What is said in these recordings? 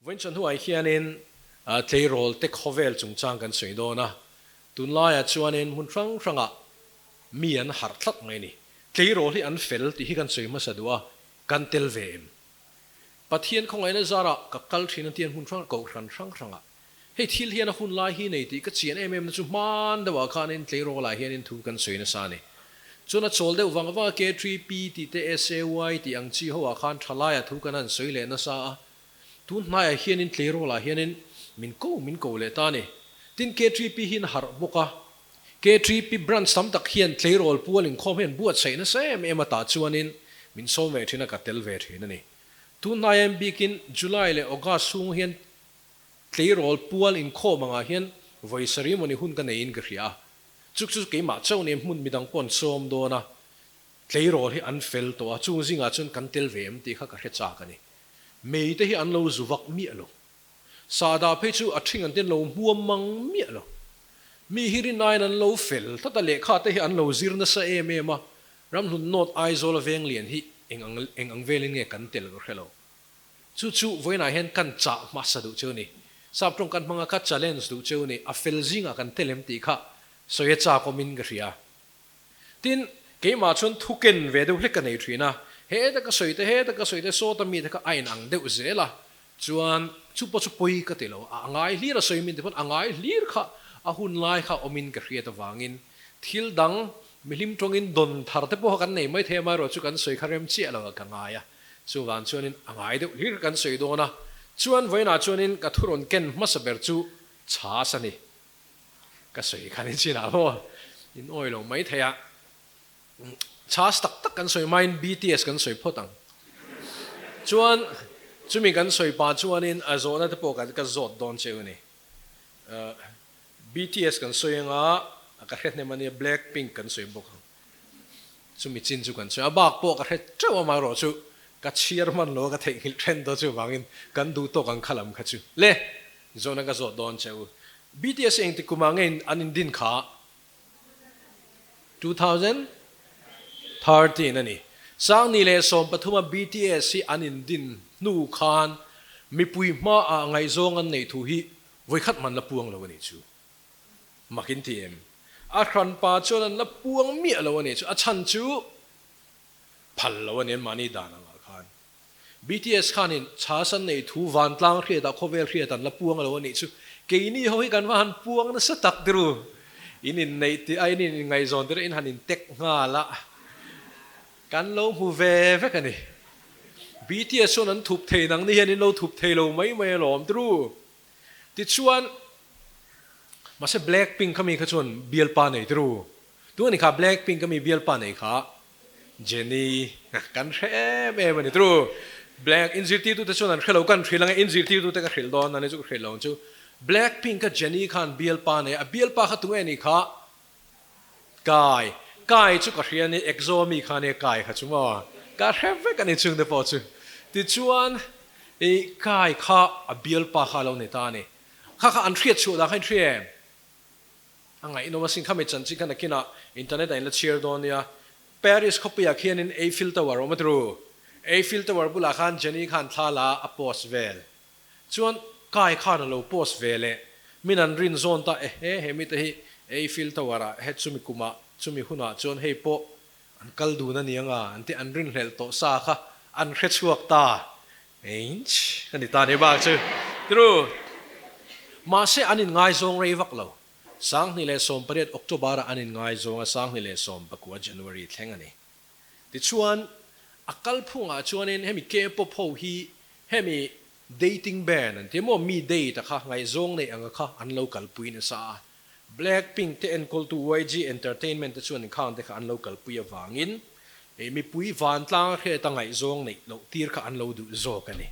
Vawiin chawhnuah hianin tleirawl te khawvel chungchang kan sawi dawn a, tunlaiah chuanin hmun hrang hrangah mi an harh tlat mai a ni. Tleirawl hi an fel tih hi kan sawi hmasa duh a, kan tel ve em? Pathian khawngaihna zarah ka kal thin a tian hmun hrang kohhran hrang hrangah hei thil hian a hun lai hi nei tih ka chian em em na chu hman deuhah khanin tleirawlah hianin thu kan sawi nasa a ni. Chuan a chawl deuh vang vang a K3P tih te SAY tih ang chi hoah khan tha laiah thu kan han sawi leh nasa a, tun hnaiah hianin tleirawlah hianin min ko min ko leh ta a ni. Tin K3P hian a harh bawk a, K3P branch tam tak hian tleirawl pual inkhawm hian buatsaih nasa em em a tah chuanin min sawm ve thin a, ka tel ve thin a ni. Tun hnaiah bikin July leh August chhung hian tleirawl pual inkhawm angah hian vawi sarih mawni hun ka neiin ka hria a, chu chu keimah chauh nen hmun midang pawh an sawm dawn a, tleirawl hi an fel tawh a, chung zingah chuan kan tel ve em tih kha ka hre chak a ni. Mei te hi an lo zu vak miah lo. Sahdah phei chu a ṭhing an ten lo hmuam mang miah lo. Mi hi rinaiin an lo fel tlat a, lehkha te hi an lo zir nasa em em a, Ramhlun North Aizawl a veng lian hi eng ang eng ang velin nge kan tel ka hre lo. Chu chu vawiinah hian kan chah hmasa duh cheu ni. Sap tawng kan hmang a, ka challenge duh cheu ni, a fel zingah kan tel em tih kha sawi a chak awmin ka hria. Tin, keimah chuan thu ken ve deuh hlek ka nei thin a, heta ka sawi te, heta ka sawi te, sawta mite kha a inang deuh zel a, chuan chu pawh chu pawi ka ti lo, a ngai hlir a sawi min ti pawn a ngai hlir kha a hun lai kha awmin ka hriat avangin thil dang mihlim tawngin dawn thar te pawh kha kan nei mai thei a, amaherawhchu chu kan sawi kha rem chiah lo a ka ngai a, chuvang chuanin a ngai deuh hlir kan sawi dawn a, chuan vawiinah chuanin ka thu rawn ken hmasa ber chu chhas a ni. Ka sawi khan in chinah maw in awi lo mai thei a, chhas tak tak kan sawi hmain BTS kan sawi phawt ang. Chuan chumi kan sawi pah chuanin a zawhna te pawh ka zawt dawn cheu a ni. BTS kan sawi anga ka hre hnem a nia Blackpink kan sawi bawk ang. Chumi chin chu kan sawi a, bak pawh ka hre teuh amaherawh chu ka chhiar hman lo a ka theihnghilh then dawn chuvangin kan duh tawk ang kha lam kha chu. Le! Zawhna ka zawt dawn che u. BTS engti kumah nge an indin kha? 2013 a ni. Sangni leh sawmpathuma BTS hi an indin hnu khan mipui hmaah ngaihzawng an neih thu hi vawikhat hman la puang lo a nih chu. Mak in ti em? A hranpa chuan an la puang miah lo a nih chu. A chhan chu phal lo a ni an mahni dan angah khan. BTS khanin chhas an neih thu vantlang hriatah khawvel hriat an la puang lo a nih chu. Keini ho hi kan va han puang nasa tak tir u. In inneih tih a in inngaihzawn tir a in han intek nghal a, kan lo hmu ve vek a ni. BTS chuan an thup thei nang ni hian in lo thup thei lo mai mai alawm tir u. Tichuan, mahse Blackpink kha mi kha chuan bialpa nei tir u. Tunge ni kha Blackpink kha mi bialpa nei kha? Jenny, Kan hre em em a ni tru. Black, Inzirtirtute chuan an hre lo, kan hrilh ang e, inzirtirtute ka hrilh dawn a ni chu ka hrilh lo ang chu. Blackpink kha Jenny khan bialpa nei a, a bialpa kha tunge ni kha? Kai, Kai chu ka hria a ni, Exo mi kha ania Kai kha chu maw? Ka hre vek a ni chungte pawh chu. Tichuan, i Kai kha a bialpa kha a lo ni ta a ni. Kha kha an hriat chhuah dan kha in hria em? A ngaihnawm asin kha mi chanchin kha nakinah internet ah in la chhiar dawn nia. Paris khawpuiah khianin Eiffel Tower a awm a tru. Eiffel Tower bulah khan Jenny khan thla la a post vel. Chuan Kai khan a lo post ve leh. Min an rin zawn ta ehe he mite hi Eiffel Tower ah he chumi kumah chumi hunah chuan hei pawh an kal dun a ni anga an ti an rinhlelh tawh sa kha an hre chhuak ta. Einch a ni ta ni bak chu tru. Mahse an inngaizawng rei vak lo. 2018 October ah an inngaizawng a, 2019 January thleng a ni. Tichuan a kalphungah chuanin hemi K-pop ho hi hemi dating band an ti emaw mi date a kha ngaihzawng neih anga kha an lo kalpui nasa a. Blackpink te enkawltu YG Entertainment te chuan inkhang te kha an lo kalpui avangin mipui vantlang hriata ngaihzawng neih loh tir kha an lo duh zawk a ni.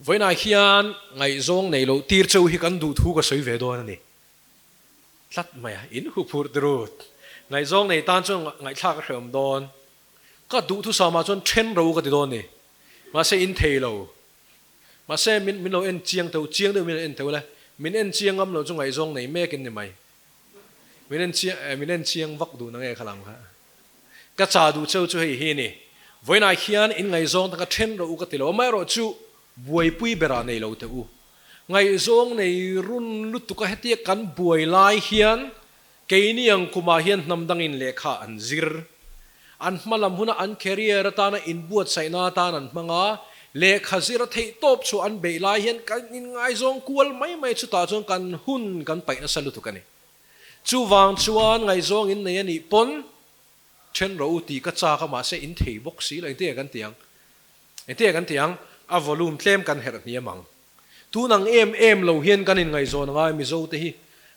Vawiinah hian ngaihzawng neih loh tir cheu hi kan duh thu ka sawi ve dawn a ni. Tlat mai a, in huphurh tirut. Ngaihzawng nei tan chuan ngaihthlak a hrehawm dawn. Ka duhthusam ah chuan then ro ka ti dawn a ni. Mahse in thei lo. Mahse, min min lo en chiang teuh, chiang deuh min en teuh le. Min en chiang ngam lo chu ngaihzawng nei mek in ni mai. Min en chiang eh min en chiang vak duh na nge kha lam kha. Ka cha duh cheu chu hei hi ni. Vawiinah hian in ngaihzawng taka then rawh u ka ti lo. Amaherawh chu Buaipui berah nei lo teh u. Ngaihzawng nei run lutuk a hetia kan buai lai hian keini ang kumah hian hnam dangin lehkha an zir. An hma lam huna an career atana inbuatsaihna atan an hmang a, lehkha zir a theih tawp chu an beih lai hian kan inngaizawng kual mai mai chutah chuan kan hun kan paih nasa lutuk a ni. Chuvang chuan ngaihzawng in nei a nih pawn then rawh u tih ka chak a mahse in thei bawk si lo engtin nge kan ti ang? Engtin nge kan ti ang? A volume tlem kan herh hniam ang. Tun ang em em lo hian kan inngaihzawn angai Mizo te hi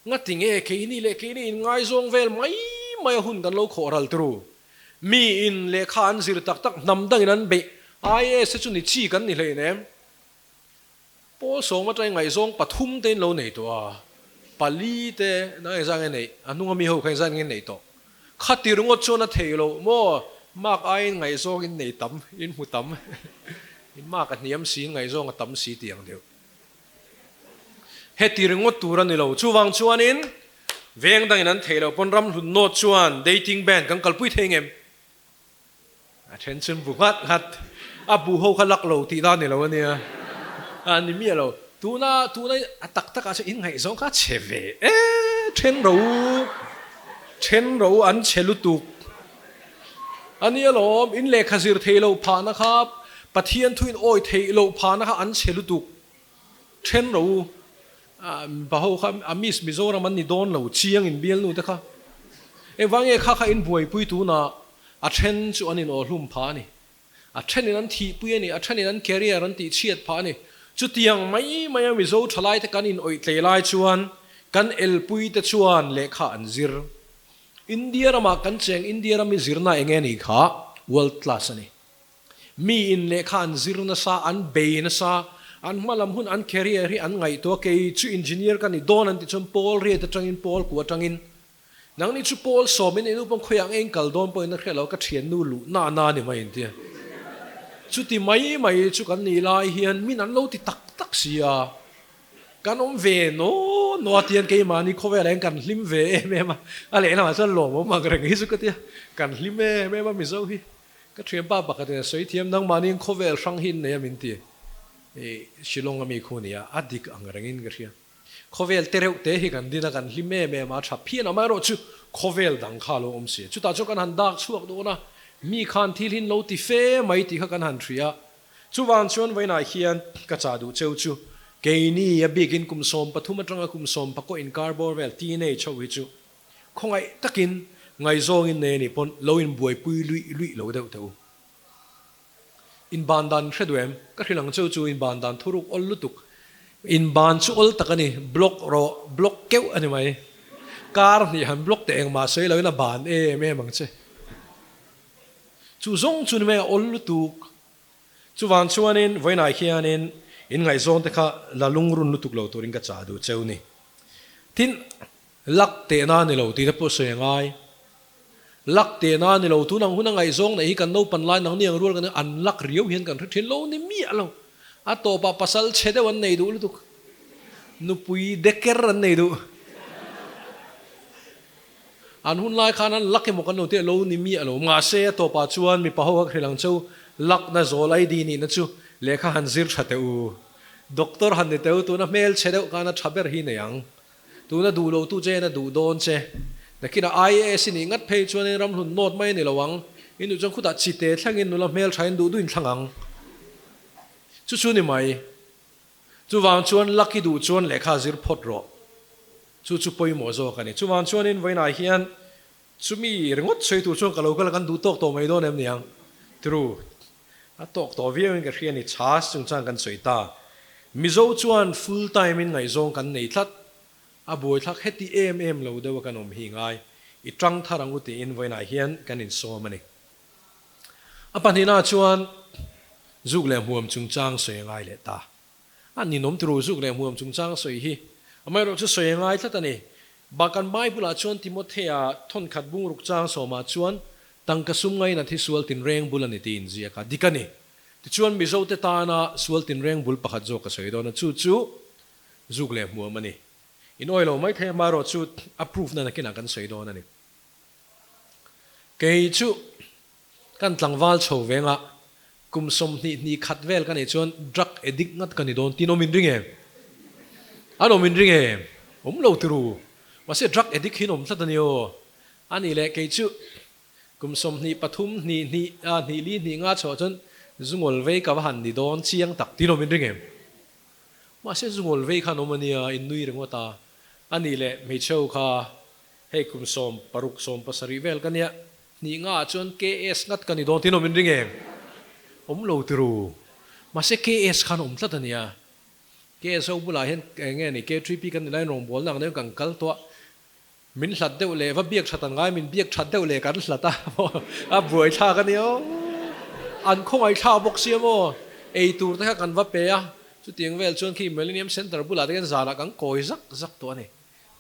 ngati nge keini leh keini inngaizawng vel mai mai a hun kan lo khawh ral turu. Mi in lehkha an zir tak tak hnam dangin an beih IAS te chu ni chi kan ni hleinem. Pawl sawm atangin ngaihzawng pathum te in lo nei tawh a, pali te nang engzah nge neih, a hnunga mi ho kha engzah nge neih tawh. Khati ringawt chuan a thei lo maw, mark aiin ngaihzawng in nei tam, in hmu tam, in mark a hniam si, in ngaihzawng a tam si tih ang deuh. Heti ringawt tur a ni lo. Chuvang chuanin veng dangin an theih loh pawn ram hlun nawt chuan dating band kan kalpui thei ngem? A then chun bu nghat nghat, a bu ho kha lak lo tih dan ni lo a nia, a ni miah lo. Tuna tuna a tak tak ah chuan in ngaihzawng kha a chhe ve e, then ro u, then ro u an chhe lutuk a nia lawm, in lehkha zir thei lo phahna kha, Pathian thu in awi theih loh phahna kha an chhe lutuk, then ro u, mipa ho kha a miss Mizoram an ni dawn lo chiang in bialnu te kha engvang nge kha kha in buaipui tunah a then chu an in aw hlum phah a ni a then in an thihpui a ni a then in an career an tih chhiat phah a ni chutiang mai mai a Mizo thalai te kan in awih tlei lai chuan kan elpui te chuan lehkha an zir India ramah kan cheng India ram i zirna enge ni kha world class a ni. Mi in lehkha an zir nasa, an bei nasa, an hma lam hun an career hi an ngaihtuah, kei chu engineer ka ni dawn an tih chuan pawl riat atangin pawl ku atangin nangni chu pawl sawmin i nupang khawiah ang eng kal dawn pawhin a hriat lo ka thiannu luh na na ni mai an tia. Chuti mai mai chu kan nih lai hian min an lo ti tak tak si a. Kan awm ve naw naw a tian keimahni khawvelah hian kan hlim ve em em a, a lehlamah chuan lawmawm ang reng hi chu ka tia, kan hlim em em a Mizo hi. Ka thianpa pakhat in a sawi thiam nangmahni in khawvel hrang hi in nei a min ti. I Shillong a mi khu nia, a dik ang reng in ka hria. Khawvel te reuh te hi kan din a, kan hlim em em a, a tha phian amaherawh chu khawvel dang kha a lo awm si. Chutah chuan kan han dak chhuak dawn a, mi khan thil hi in lo ti fe mai tih kha kan han hria. Chuvang chuan vawiinah hian ka chah duh cheu chu keini a bikin kum 13 atanga kum sawmpakaw inkar bawr vel teenage ho hi chu Khawngaih takin ngaihzawngin nei anih pawn lo inbuaipui luih luih lo deuh teh u. Inban dan hre duh em? Ka hrilh ang cheu chu inban dan thuruk awl lutuk. Inban chu awl tak a ni, block rawh, block keuh a ni mai. Kar hnih han block teh engmah sawi loin a ban em em ang che. Chu zawng chu ni mai a awl lutuk. Chuvang chuanin vawiinah hianin in ngaihzawngte kha la lungrun lutuk lo turin ka chah duh cheu ni. Tin, Lak tehna ni lo tih te pawh sawi a ngai. Lak tehna ni lo, tun ang hun a ngaihzawng neih hi kan naupan lai nang ni ang rual kan an lak riau hian kan hre thin lo ni miah lo. A tawpah pasal chhe deuh an nei duh lutuk. Nupui deker an nei duh. An hun lai khan an lak emaw kan lo tih lo ni miah lo. Mahse a tawpah chuan mipa ho kha hrilh ang cheu lakna zawl ID nihna chu lehkha han zir tha teh u. Doctor han ni teh u, tuna hmel chhe deuh khan a tha ber hi nei ang. Tuna duh lo tu che in a duh dawn che. Nakinah IAS i nih ngat phei chuan in ramhlun nawt mai a ni lo ang. In duh chuan khutah chite thlengin nula hmeltha in duh duh in thlang ang. Chu chu ni mai. Chuvang chuan luck i duh chuan lehkha zir phawt rawh. Chu chu pawimawh zawk a ni. Chuvang chuanin vawiinah hian chumi ringawt sawi tur chuan ka lo kal a kan duh tawk tawh mai dawn em niang. True. A tawk tawh viau in ka hria ni chhas chungchang kan sawi ta. Mizo chuan full time in ngaihzawng kan nei tlat. A buaithlak heti em em lo deuh a kan awm hi ngai. I tang thar ang u tiin vawiinah hian kan insawm a ni. A pahnihna chuan zuk leh hmuam chungchang sawi a ngai leh ta. A ninawm turu zuk leh hmuam chungchang sawi hi amaherawh chu sawi a ngai tlat a ni. Bak an Bible-ah chuan Timothea thawnkhat bungruk chang sawmah chuan tangka sum ngainat hi sual tinreng bul a ni tiin ziak a, dik a ni. Tichuan Mizote tana sual tinreng bul pakhat zawk ka sawi dawn a, chu chu zuk leh hmuam a ni. In awi lo mai thei amaherawh chu a proof na nakinah kan sawi dawn a ni. Kei chu kan tlangval chho vengah. Kum 20 hnih khat vel ka nih chuan drug addict ngat ka ni dawn tin awm in ring em? An awm in ring em? Awm lo ti ru. Mahse drug addict hi an awm tlat a ni aw. A nih leh kei chu kum 23 hnih hnih a hnih li hnih nga chhuah chuan zungawl vei ka va han ni dawn chiang tak tin awm in ring em? Mahse zungawl vei khan awm a nia, in nui ringawt a. A nih leh hmeichhe ho kha hei kum 16 17 vel ka nia, Hnih nga ah chuan KS ngat ka ni dawn tin awm in ring em? Awm lo ti ru. Mahse KS khan awm tlat a nia. KS ho bulah hian eng nge ni K3P kan ni laiin rawngbawlna ang deuhin kan kal tawh a. Min hlat deuh leh va biak that an ngai min biak that deuh leh kan hlat a a buai thlak a nia aw. An khawngaih thlak bawk sia maw? Ei tur te kha kan va pe a. Chutiang vel chuan khi Millennium Centre bulah te hian zanah kan kawi zak zak tawh a ni.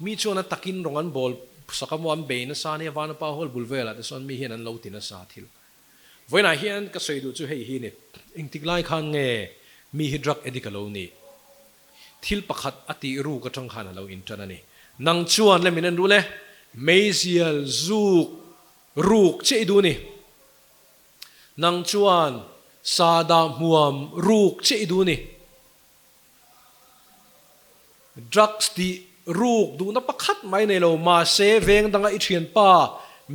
Mi chuan a takin rawng an bawl sak a maw an bei nasa nia Vanapa Hall bul velah te sawn mi hian an lo ti nasa thil. Vawiinah hian ka sawi duh chu hei hi ni. Engtik lai khan nge mi hi drug addict a lo nih? Thil pakhat a tih ruk atang khan a lo intan a ni. Nang chuan le min en rul e, meizial zuk ruk chiah i duh ni. Nang chuan sahdah hmuam ruk chiah i duh ni. Drugs tih ruk duhna pakhat mai nei lo, mahse veng danga i thianpa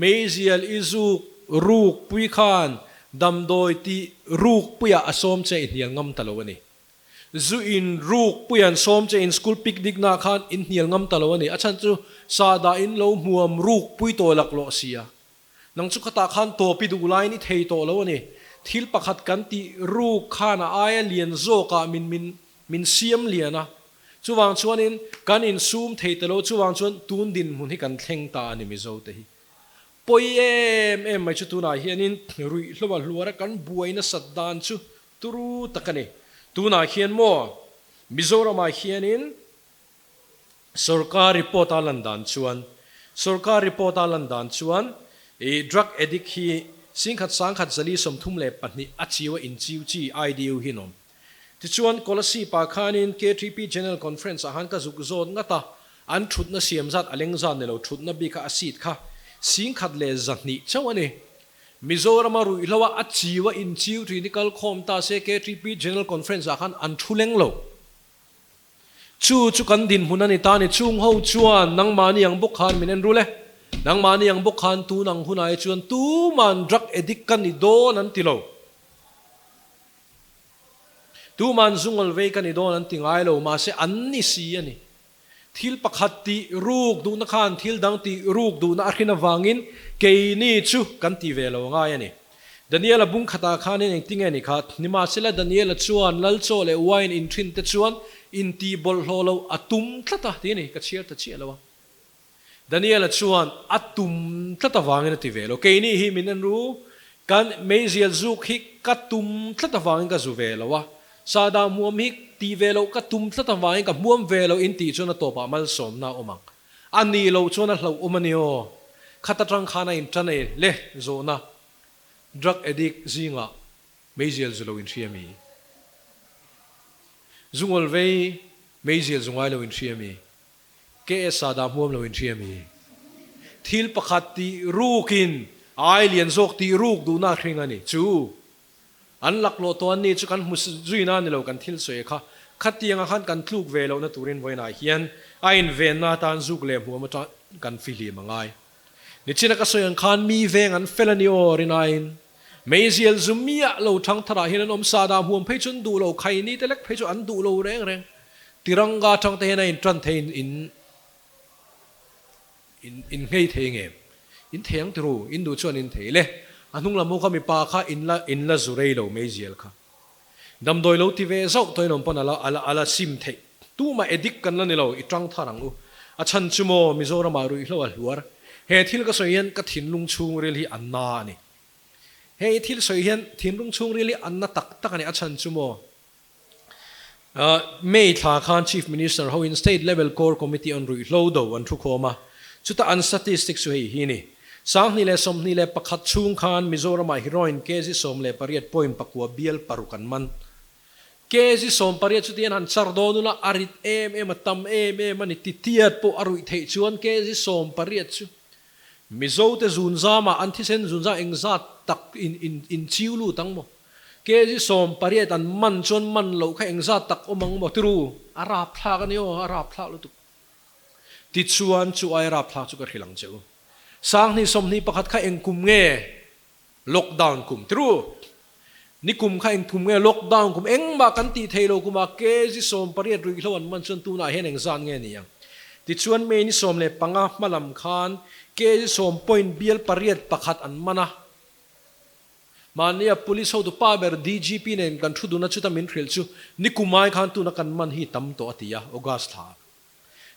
meizial i zuk ruk pui khan damdawi tih ruk puiah a sawm che i hnial ngam ta lo a ni. Zu in ruk puiah an sawm che in school picnic naah khan in hnial ngam ta lo a ni. A chhan chu sahdah in lo hmuam ruk pui tawh laklawh sia. Nang chu khatah khan tawp i duh laiin i thei tawh lo a ni. Thil pakhat kan tih ruk khan a aia lian zawkah min min min siam lian a. Chuvang chuanin kan insum thei ta lo, chuvang chuan tun dinhmun hi kan thleng ta a ni Mizo te hi. Pawi em em mai chu tunah hianin ruihhlo a hluar a kan buai nasat dan chu turu tak a ni. Tunah hian maw Mizoramah hianin Sorkar report a lan dan chuan Sorkar report a lan dan chuan i drug addict hi 10,1 432 a chiu a inchiu chi IDU hi an awm. Tichuan Kolasib ah khanin KTP General Conference ah khan ka zuk zawt ngat a, an thutna siam zat a leng zat ni lo thutna bik a a seat kha 1,200 chauh a ni. Mizoram a ruihhlo a a chiu a inchiu thin hi kal khawm ta se KTP General Conference ah khan an thu leng lo. Chu chu kan dinhmun a ni ta ni. Chung ho chuan nangmahni ang bawk khan min en rul e. Nangmahni ang bawk khan tun ang hunah hi chuan tuman drug addict ka ni dawn an ti lo. Tuman zungawl vei ka ni dawn an ti ngai lo, mahse an ni si a ni. Thil pakhat tih ruk duhna khan thil dang tih ruk duhna a hrin avangin keini chu kan ti ve lo ngai a ni. Daniela bung khatah khanin engtinge ni kha? Nimahsela Daniela chuan lal chaw leh wine in thin te chuan intih bawlhhlawh loh a tum tlat a, ti a ni, ka chhiar ta chiah lo a. Daniela chuan a tum tlat avangin a ti ve lo. Keini hi min en ru, kan meizial zuk hi ka tum tlat avangin ka zu ve lo a, sahdah hmuam hi tih ve loh ka tum tlat avangin ka hmuam ve lo intih chuan a tawpah malsawmna a awm ang. A nih loh chuan a hlauh awm a ni aw. Khat atang khan a intan e le zawhna. Drug addict zingah meizial zu lo inhria mi? Zu ngawl vei meizial zu ngai lo inhria mi? KS ah dah hmuam lo inhria mi? Thil pakhat tih rukin ai lian zawk tih ruk duhna a hring a ni. Chu an laklawh tawh an ni chu kan hmu zuina a ni lo kan thil sawi kha. Khatiangah khan kan tluk ve lohna turin vawiinah hian a invenna atan zuk leh hmuam atang kan fihlim a ngai. Nichina ka sawi ang khan mi veng an fel a ni aw rinaiin meizial zu miah lo thangtharah hian an awm sa dah hmuam phei chu an duh lo, khaini te lek phei chu an duh lo reng reng. Tiranga atang te hian a intan thei in in in nghei thei nge? In thei ang tiru, in duh chuan in thei le. A hnung lam ho kha mipa kha in la in la zu rei lo meizial kha. Damdawi lo ti ve zauh tawhin awm pawn a la a la a la sim theih. Tumah addict kan la ni lo, i tang thar ang u. A chhan chu maw Mizoramah ruihhlo a hluar. He thil ka sawi hian ka thinlung chhungril hi a na a ni. He thil sawi hian thinlung chhungril hi a na tak tak a ni. A chhan chu maw May thla khan Chief Minister hoin State Level Core Committee on Ruihhlo do an thukhawm a, chuta an statistics chu hei hi ni. 2021 chhung khan Mizoramah heroin kg 18 point pakua bial paruk an man. Kg 18 chuti an han char dawn ula a rit em em a, tam em em a ni. Titiat pawh a ruih theih chuan kg 18 chu Mizote zunzamah an thisen zunzam engzat tak in in in chiu lut ang maw? Kg 18 an man chuan man loh kha engzat tak awm ang maw tiru? A rapthlak a ni aw, a rapthlak lutuk. Tichuan chu ai rapthlak chu ka hrilh ang che u. 2021 kha eng kum nge lockdown kum tiru? Nikum kha eng kum nge lockdown kum engmah kan tih theih lo kumah kg 18 ruihhlo an man chuan tunah hian engzat nge ni ang? Tichuan May ni 15 hmalam khan kg sawm point bial pariat pakhat an man a. Mahnia Police hotu pa ber DGP nen kan thu duna chuta min hrilh chu nikum ai khan tuna kan man hi tam tawh a ti a, August thla.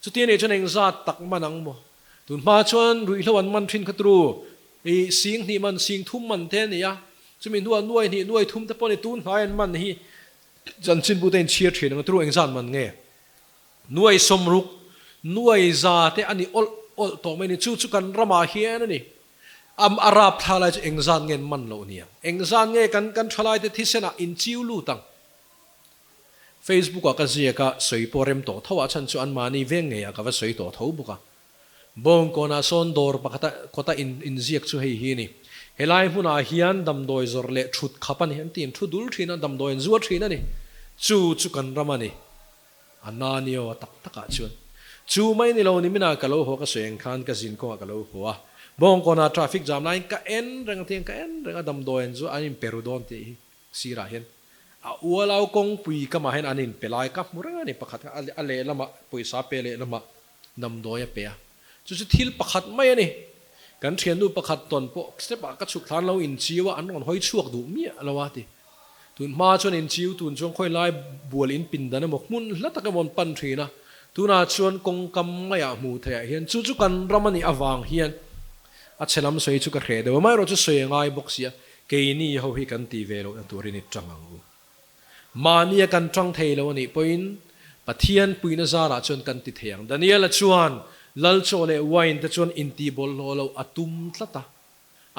Chuti anih chuan engzat tak man ang maw? Tun hma chuan ruihhlo an man thin kha turu i 2000 man, 3000 man te a ni a, chumi hnuah nuai hnih nuai thum te pawh ni tun hnai an man hi chanchinbu te inchhir thin ang a turu engzat man nge? Nuai 60, nuai za te a ni awlh awlh tawh mai a ni, chu chu kan ramah hian a ni. Am a rap thla lai chu engzan nge an man loh nia? Engzan nge kan kan thalaite thisenah inchiu lut ang? Facebook ah ka ziak a, sawi pawh rem tawh tho ah chhan chu anmahni veng ngei ah ka va sawi tawh tho bawk a. Bawngkawn ah sawn dawr pakhat a kawta in inziak chu hei hi a ni. Helai hmunah hian damdawi zawrh leh thut khap a ni an ti in thu dul thin a, damdawi an zuar thin a ni. Chu chu kan ram a ni. A na nio a tak takah chuan chu mai ni lo ni mina ka lo haw ka sawi ang khan ka zin kawngah ka lo haw a, Bawngkawnah traffic jam laiin ka en reng a tiang ka en reng a damdawiin chu an inpe ru dawn tih hi sirah hian a ualau kawngpui kamah hian an inpe lai ka hmu reng a ni pakhat kha a lehlamah pawisa pe lehlamah damdawi a pe a chu chu thil pakhat mai a ni kan thiannu pakhat tawn pawh step ah ka chhuk thlan lo inchiu a an rawn hawi chhuak duh miah lo a ti. Tun hma chuan inchiu tun chuan khawi lai bual in pindan emaw hmun hla tak emaw an pan thin a, tunah chuan kawngkam maiah hmuh theih ah hian chu chu kan ram a nih avang hian a chhe lam sawi chu ka hreh deuh a, amaherawhchu sawi a ngai bawk sia, keini ho hi kan ti ve lohna turin i tang ang u. Mahnia kan tang thei lo a nih pawhin Pathian puihna zarah chuan kan ti thei ang. Daniela chuan lal chaw leh wine te chuan intihbawlhhlawh loh a tum tlat a.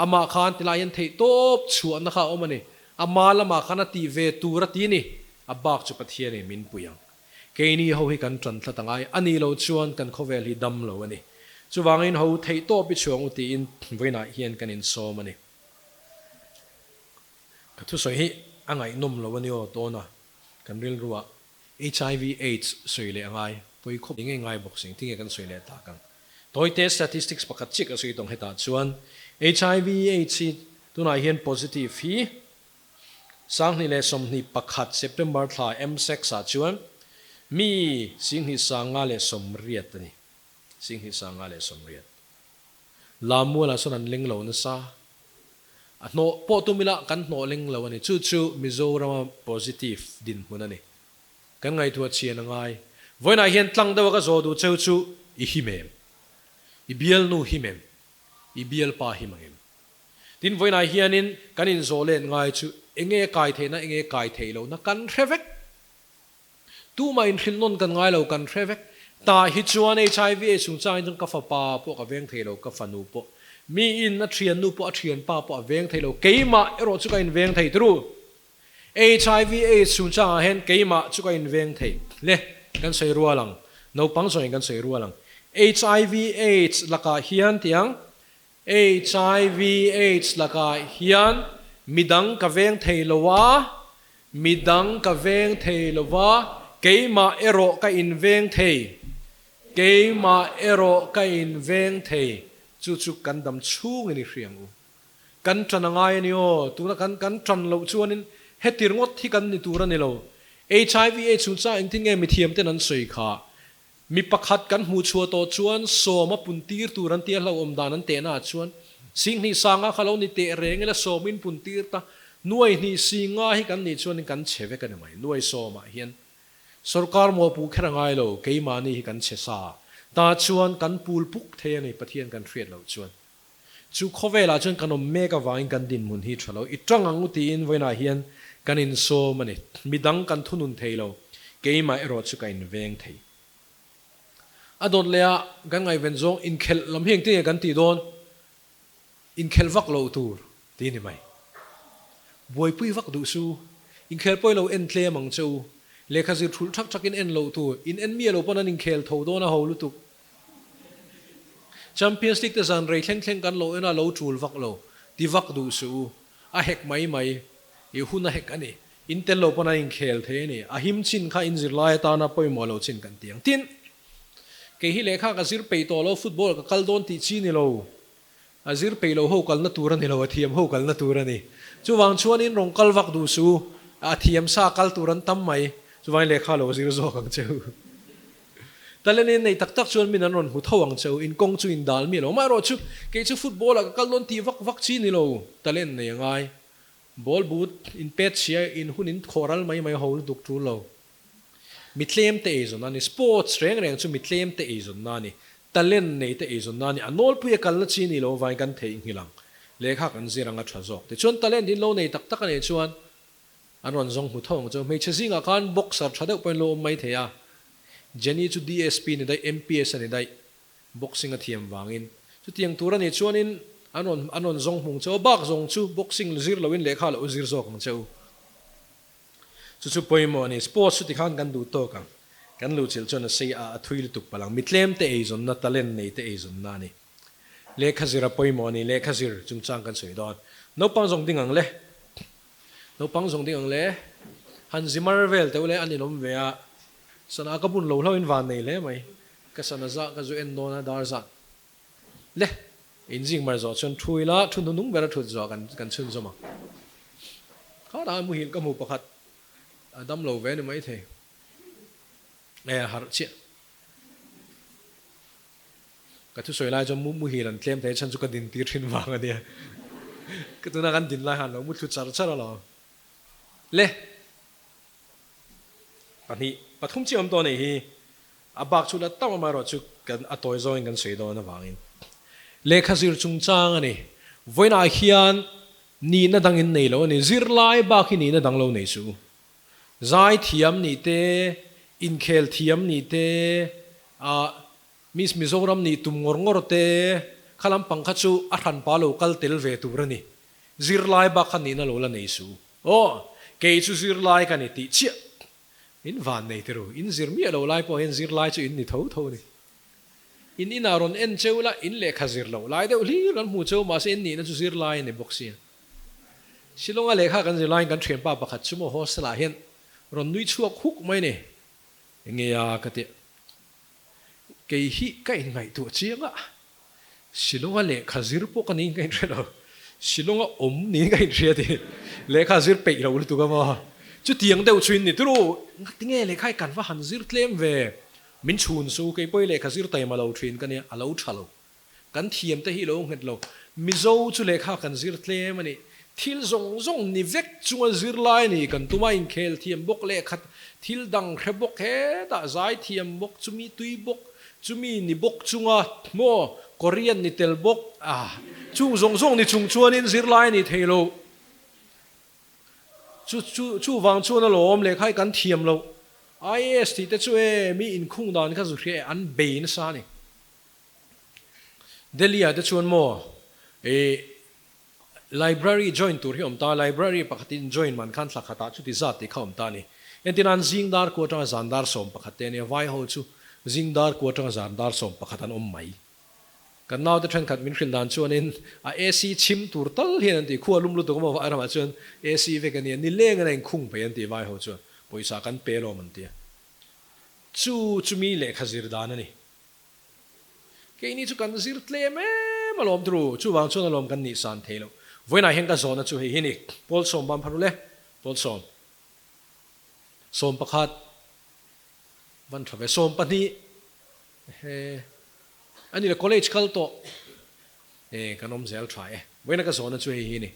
Amah khan tilai hian theih tawp chhuahna kha a awm a ni. Ama lamah khan a tih ve tur a ti ni. A bak chu Pathian in min pui ang. Keini ho hi kan tan tlat angai a nih loh chuan kan khawvel hi dam lo a ni. Chuvangin ho theih tawp i chhuang u tiin vawiinah hian kan insawm a ni. Ka thusawi hi a ngaihnawm lo a ni aw tawna kan rilruah Hiv aids sawi leh a ngai pawi khawp ngei ngai bawk si engtin nge kan sawi leh tak ang. Tawite statistics pakhat chiah ka sawi tawng hetah chuan hiv aids hi tunah hian positive hi 2021 September thla M-sex ah chuan mi 2580 a ni. 2580. Lamualah sawn an leng lo nasa. A hnawh pawh tum ila kan hnawh leng lo a ni. Chu chu Mizorama positive dinhmun a ni. Kan ngaihtuah chian a ngai. Vawiinah hian tlang deuha ka zawh duh cheu chu i him em? I bialnu him em? I bialpa him ang em? Tin vawiinah hianin kan inzawh let ngai chu enge kai theihna enge kai theih lohna kan hre vek. Tumah inhrilh nawn kan ngai lo, kan hre vek. Tah hi chuan HIV AIDS chungchangin chuan ka fapa pawh ka veng thei lo, ka fanu pawh. Mi in a thiannu pawh a thianpa pawh a veng thei lo, keimah erawh chu ka inveng thei turu. HIV AIDS chungchangah hian keimah chu ka inveng thei. Le, kan sawi rual ang. Naupang zawngin kan sawi rual ang. HIV AIDS lakah hian tiang Hiv aids lakah hian midang ka veng thei lo a, midang ka veng thei lo va, keimah erawh ka inveng thei, keimah erawh ka inveng thei, chu chu kan dam chhungin i hria ang u. Kan tan a ngai a ni aw, tuna kan kan tan loh chuanin heti ringawt hi kan ni tur a ni lo. Hiv aids chungchang engtin nge mithiamten an sawi kha? Mi pakhat kan hmuh chhuah tawh chuan sawm a pun tir tur an tia hlauhawm dan an tehna ah chuan 20 sanga kha lo ni teh reng ila sawmin pun tir ta nuai hnih singa hi kan nih chuanin kan chhe vek a ni mai. Nuai sawmah hian sorkar mawhpuh kher a ngai lo, keimahni hi kan chhe sa ta chuan kan pul puk thei a ni Pathian kan hriat loh chuan. Chu khawvelah chuan kan awm mek avangin kan dinhmun hi tha lo. I tang ang u tiin vawiinah hian kan insawm a ni. Midang kan thunun thei lo, keimah erawh chu ka inveng thei. A dawt leh a kan ngaihven zawng inkhelh lam hi engtin nge kan tih dawn? Inkhelh vak loh tur ti ni mai. Buaipui vak duh su. Inkhel pawh i lo en tlem ang che u. Lehkha zir thulh thak thakin en loh tur. In en miah lo pawn an inkhel tho dawn a ho lutuk. Champions League te zan rei thleng thleng kan lo en a, lo tul vak lo, ti vak duh suh u, a hek mai mai. I hun a hek a ni. In tel lo pawn an inkhel thei a ni. A him chin kha in zirlai atana pawimawh lo chin kan ti ang. Tin, kei hi lehkha ka zir peih tawh lo, football ka kal dawn tih chi ni lo. A zir peih lo ho kalna tur a ni lo, a thiam ho kalna tur a ni. Chuvang chuanin rawn kal vak duh su, a thiam sa kal tur an tam mai. Chuvangin lehkha lo zir zawk ang che u. Talent nei tak tak chuan min an rawn hmu tho ang che u, in kawng chu in dal mi lo. Amaherawhchu, kei chu football ah ka kal dawn tih vak vak chi ni lo, talent nei a ngai. Ball but in pet chhia in hun in khawh ral mai mai ho lutuk tul lo. Mi tlem te eizawn a ni. Sports reng reng chu mi tlem te eizawn na a ni. Talent nei te eizawn na a ni. A nawlpui a kalna chi ni lo vain kan theihnghilh ang. Lehkha kan zir ang a tha zawk. Tichuan talent in lo nei tak tak a nih chuan an rawn zawng hmu tho ang chu. Hmeichhe zingah khan boxer tha deuh pawhin lo awm mai thei a. Jenny chu DSP ni daih, MPS a ni daih. Boxing a thiam vangin. Chutiang tur a nih chuanin an rawn an rawn zawng hmung cheu a, bak zawng chu boxing zir loin lehkha lo zir zawk ang cheu. Chu chu pawimawh a ni. Sports chu tikhan kan duh tawk ang. Kan luhchilh chuan a sei a, a thui lutuk palh ang. Mi tlem te eizawnna, talent nei te eizawnna a ni. Lehkha zir a pawimawh a ni. Lehkha zir chungchang kan sawi dawn. Naupang zawng ding ang le. Naupang zawng ding ang le. Han zi mar vel teuh le, an inawm ve a. Sana ka bun lo hlauhin van nei hle mai. Ka sana zah ka zu en dawn a dar zah le in zing mar zawh chuan thu ila thu hnunung ber a thut zawh kan kan chhun zawm ang. Kharah muhil ka hmu pakhat a dam lo ve ni mai thei e a harh chiah. Ka thusawi lai chuan muhil an tlem thei chhan chu ka din tir thin vang a nia. Ka tuna kan din lai han lo mu thlu char char alawm le. Pahnih, pathum chiah awm tawh a nih hi. A bak chu la tam amaherawh chu kan a tawi zawngin kan sawi dawn avangin lehkha zir chungchang a ni. Vawiinah hian nihna dang in nei lo a ni. Zirlai bak hi nihna dang lo nei suh u. Zai thiam nih te, inkhel thiam nih te, ah Miss Mizoram nih tum ngawr ngawr te, kha lampang kha chu a hranpa lo kal tel ve tur a ni. Zirlai bak kha nihna lo la nei suh u. Aw, kei chu zirlai ka ni tih chiah. In van nei te ru, in zir miah lo lai pawh hian zirlai chu in ni tho tho a ni. In inah rawn en cheu la, in lehkha zir loh lai deuh hlir kan hmu cheu, mahse in nihna chu zirlai a ni bawk sia. Shillong-a lehkha kan zir laiin kan thianpa pakhat chu maw hostel-ah hian rawn nui chhuak huk mai ni. Enge a ka ti. Kei hi ka inngaihtuah chiang a, Shillong-a lehkha zir pawh ka niin ka inhre lo. Shillong-a awm niin ka inhria tih lehkha zir peih lo lutuk a maw? Chutiang deuh chu in ni turu. Ngatinge lehkha hi kan va han zir tlem ve? Min chhun su, kei pawh i lehkha zir taima lo thin ka nia, a lo tha lo. Kan thiam te hi lo nghet lo. Mizo chu lehkha kan zir tlem a ni. Thil zawng zawng ni vek chunga zir lai a ni. Kan tuma inkhel thiam bawk lehkha thil dang hre bawk hetah zai thiam bawk, chumi tui bawk, chumi ni bawk chunga maw Korean ni tel bawk a, chung zawng zawng ni chung chuanin zirlai a ni thei lo. Chu chu chuvang chuan alawm lehkha hi kan thiam loh. IAS tih te chu e mi inkhung dan kha zu hria e an bei nasa a ni. Delhi ah te chuan maw ih library join tur hi awm ta, library pakhatin join man khan thla khatah chuti zat tih kha awm ta a ni. Entir nan zing dar ku atanga zan dar 11 te ania, vai ho chu zing dar ku atanga zan dar 11 an awm mai. Kan naute thenkhat min hrilh dan chuanin a AC chhim tur tal hian an ti, khua lum lutuk a maw vai ramah chuan AC vek ania, nileng in a inkhung peih an ti vai ho chuan, pawisa kan pe lawm an ti a. Chu chumi lehkha zir dan a ni. Keini chu kan zir tlem em alawm turu, chuvang chuan alawm kan nih san thei lo. Vawiinah hian ka zawhna chu hei hi ni, Pawl sawm ban pharul e, Pawl sawm, 11, van tha ve, 12, he, a ni le college kal tawh, e, kan awm zel tha e. Vawiina ka zawhna chu hei hi ni,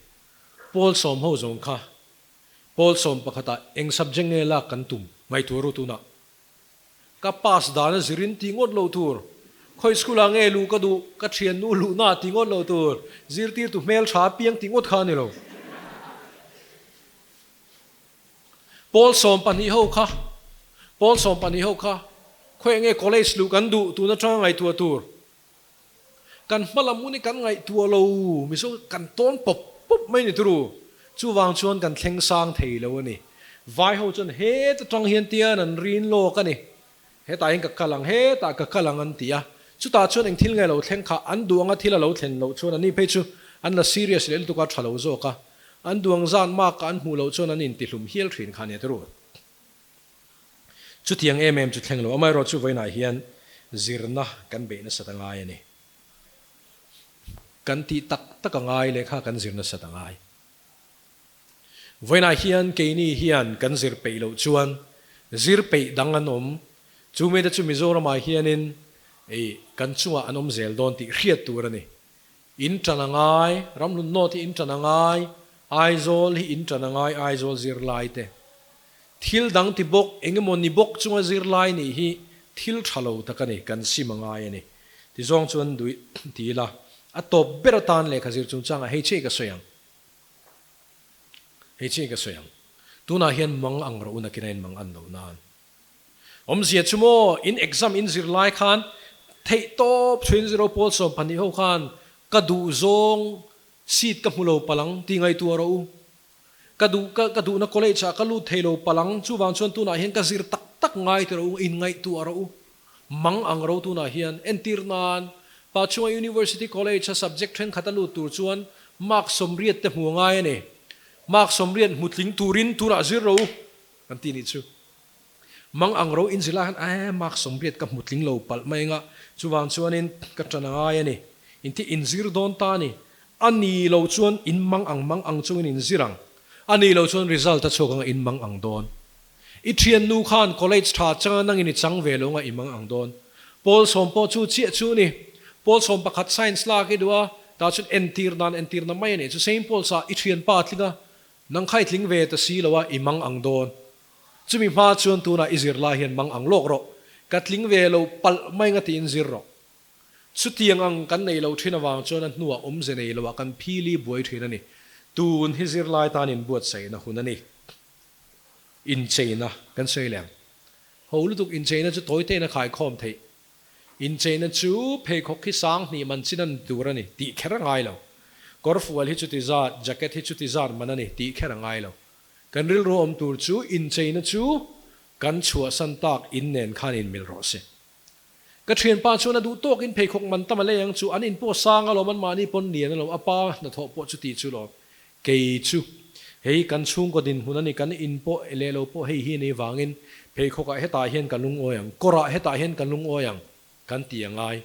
Pawl sawm ho zawng kha, Pawl 11 ah eng subject nge lak kan tum ngaihtuah ru tunah. Ka pass dan a zirin ti ngawt lo tur. Khawi school ah nge luh ka duh, ka thiannu luhna ah ti ngawt lo tur. Zirtirtu hmel tha apiang ti ngawt kha a ni lo. Pawl 12 ho kha, Pawl 12 ho kha, khawi nge college luh kan duh tun atanga ngaihtuah tur. Kan hma lam hun hi kan ngaihtuah lo, Mizo kan tawn pawp pawp mai ni turu. Chuvang chuan kan thleng sang thei lo a ni. Vai ho chuan heta tang hian tian an rin lawk a ni. Hetah hian ka kal ang, hetah ka kal ang an ti a. Chutah chuan eng thil nge lo thleng kha an duh anga thil a lo thlen loh chuan ani phei chu an la serious leh lutuk a, tha lo zawk a. An duang zan mark an hmuh loh chuan an intihlum hial thin kha nia turu. Chutiang em em chu thleng lo, amaherawhchu vawiinah hian zirna kan beih nasat a ngai a ni. Kan tih tak tak a ngai lehkha kan zir nasat a ngai. Vawiinah hian keini hian kan zir peih loh chuan zir peih dang an awm, chu mite chu Mizoramah hianin ei kan chungah an awm zel dawn tih hriat tur a ni. In tan a ngai, Ramhlun North hi in tan a ngai, Aizawl hi in tan a ngai, Aizawl zirlai te. Thil dang ti bawk, eng emaw ni bawk chunga zirlai nih hi thil tha lo tak a ni, kan sim a ngai a ni. Ti zawng chuan duih ti ila, a tawp ber atan lehkha zir chungchangah hei chiah ka sawi ang. Hei chiah ka sawi ang. Tunah hian mang ang rawh u nakin a in mang an loh nan. Awmzia chu maw, in exam in zir lai khan theih tawp chhuin zero pawl 12 ho khan ka duh zawng seat ka hmu lo palang ti ngaihtuah rawh u. Ka duh ka ka duhna college ah ka lut thei lo palang chuvang chuan tunah hian ka zir tak tak ngai ti rawh u, in ngaihtuah rawh u. Mang ang ro tunah hian entir nan Pachhunga University College a subject thenkhat a lut tur chuan mark 80 te hmu a ngai a ni. Mark 80 hmu tling turin tunah zir rawh u kan ti nih chu. Mang ang ro in zilai khan eh mark 80 ka hmu tling lo palh mai anga chuvang chuanin ka tan a ngai a ni. In thi in zir dawn ta a ni. A ni lo chuan in mang ang mang ang chungin in zir ang. A ni lo chuan result a chhuak anga in mang ang dawn. I thiannu khan college tha changa nangin i chang ve lo anga i mang ang dawn. Pawl sawm pawh chu chiah chu a ni. Pawl 11 science lak i duh a, tah chuan entir nan entirna mai a nih chu. Saint Paul's ah i thianpa a tling a, nang kha i tling ve ta si lo a, i mang ang dawn. Chumi hma chuan tunah i zir lai hian mang ang lawk rawh. Ka tling ve lo palh mai nga tiin zir rawh. Chutiang ang kan nei lo thin avang chuan a hnuah awmze nei loah kan phili buai thin a ni. Tun hi zirlai tan inbuatsaihna hun a ni. Incheina kan sawi leh ang. Ho lutuk incheina chu tawi tein a khaikhawm theih. Incheina chu pheikhawk hi sang hnih man chin a ni tur a ni tih kher a ngai lo. Kawrfual hi chuti zat, jacket hi chuti zat man a ni tih kher a ngai lo. Kan rilru awm tur chu incheina chu kan chhuahsan tak in nen khan inmil rawh se. Ka thianpa chuan a duh tawkin pheikhawk man tam a lei ang chu, an in pawh sang alawm, an mahni pawn lian alawm, a pa hnathawh pawh chu tih chu lawm. Kei chu hei kan chhungkaw dinhmun a ni, kan in pawh leh lo pawh hei hi a ni vangin pheikhawkah hetah hian ka lungawi ang, kawrah hetah hian ka lungawi ang kan ti a ngai.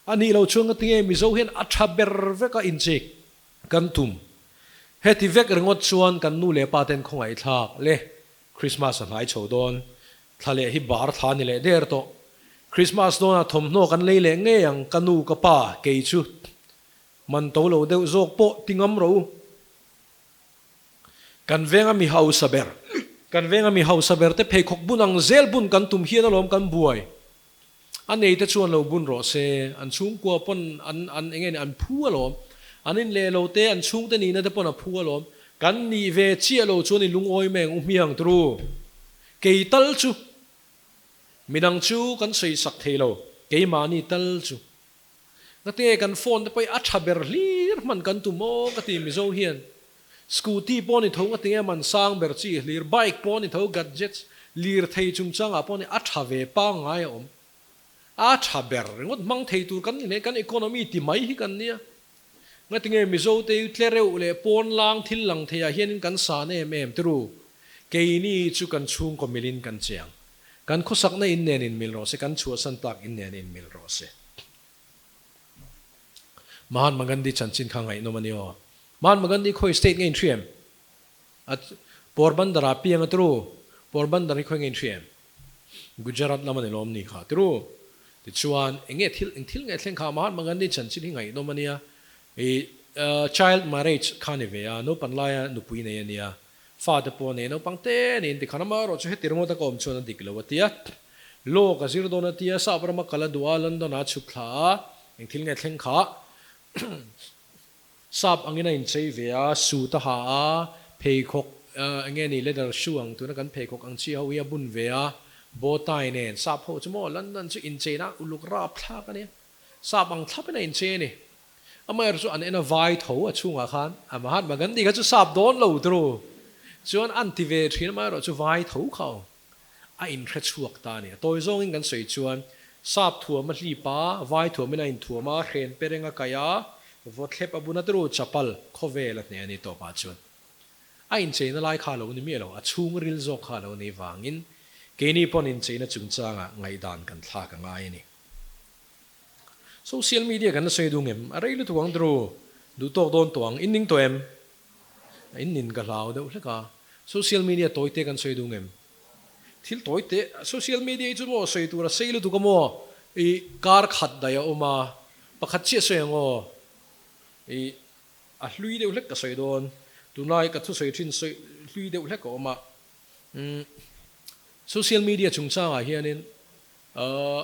A nih loh chuan ngatinge Mizo hian a tha ber vek a inchik kan tum. Heti vek ringawt chuan kan nu leh pa ten khawngaihthlak le Christmas a hnai chho dawn. Thla leh hi bar thla ni leh der tawh. Christmas dawnah thawmhnaw kan lei leh ngei ang ka nu ka pa kei chu man to lo deuh zawk pawh ti ngam rawh u. Kan venga mi hausa ber kan venga mi hausa ber te pheikhawk bun ang zel bun kan tum hian alawm kan buai. A nei te chuan lo bun rawh se, an chhungkua pawn an an eng nge ni an phu alawm. An in leh lo te, an chhungte nihna te pawn a phu alawm. Kan nih ve chiah lo chuan i lungawi meng u hmiang turu. Kei tal chu midang chu kan sawi sak thei lo, keimahni tal chu. Ngate kan phone te pawh hi a tha ber hlir hman kan tum aw ka ti Mizo hian. Scooty pawh ni tho ngati nge man sang ber chi hlir, bike pawh ni tho gadgets lirthei chungchangah pawh ni a tha ve pangngai a awm. A tha ber ringawt hmang thei tur kan ni hle, kan economy ti mai hi kan nia. Ngati nge Mizo te hi tlereuh leh pawnlang thil lang theiah hianin kan san em em tiru. Keini chu kan chhungkaw milin kan chiang. Kan khawsakna in nen in mil rawh se, kan chhuahsan tak in nen in mil rawh se. Mahatma Gandhi chanchin kha ngaihnawm a ni aw. Mahatma Gandhi khawi state nge in hria em? A Porbandar ah piang a tiru? Porbandar hi khawi nge in hria em? Gujarat lam a ni lawm ni kha tiru? Tichuan eng nge thil eng thil nge thleng kha Mahatma Gandhi chanchin hi ngaihnawm a nia. I child marriage kha ni ve a, naupan laia nupui nei a nia. Fate pawh nei naupang te niin tikhan amaherawh chu heti ringawt a ka awm chuan a dik lo a ti a. Law ka zir dawn a ti a, sap rama kal a duh a, London ah a chhuk thla a, eng thil nge thleng kha sap angin a inchei ve a, suit a ha a, pheikhawk eng nge ni leather shoe ang tuna kan pheikhawk ang chi ho hi a bun ve a, bow tie nen sap ho chu maw London chu incheina uluk rapthlak a nia, sap ang thlapin a inchei a ni. Amaherawh chu an en a vai tho a chhungah khan a Mahatma Gandhi kha chu sap dawn lo turu chuan an ti ve thin amaherawh chu vai tho kha aw a inhre chhuak ta a ni. A tawi zawngin kan sawi chuan sap thuam a hlip a, vai thuamin a inthuam a, hren pereng a kaih a, vawthlep a bun a turu chapal khawvel a hneh a ni tawpah chuan. A incheina lai kha a lo ni miah lo, a chhungril zawk kha a lo ni vangin keini pawn incheina chungchangah ngaihdan kan thlak a ngai a ni. Social media kan la sawi duh ngem? A rei lutuk ang turu, duh tawk dawn tawh ang, in ning tawh em? In nin ka hlau deuh hlek a, social media tawi te kan sawi duh ngem? Thil tawi te, social media hi chu maw sawi tur a sei lutuk a maw? I kar khat daih a awm a, pakhat chiah sawi ang aw? I a hlui deuh hlek ka sawi dawn, tunlai ka thusawi thin sawi hlui deuh hlek a awm a. Umm social media chungchangah hianin ahh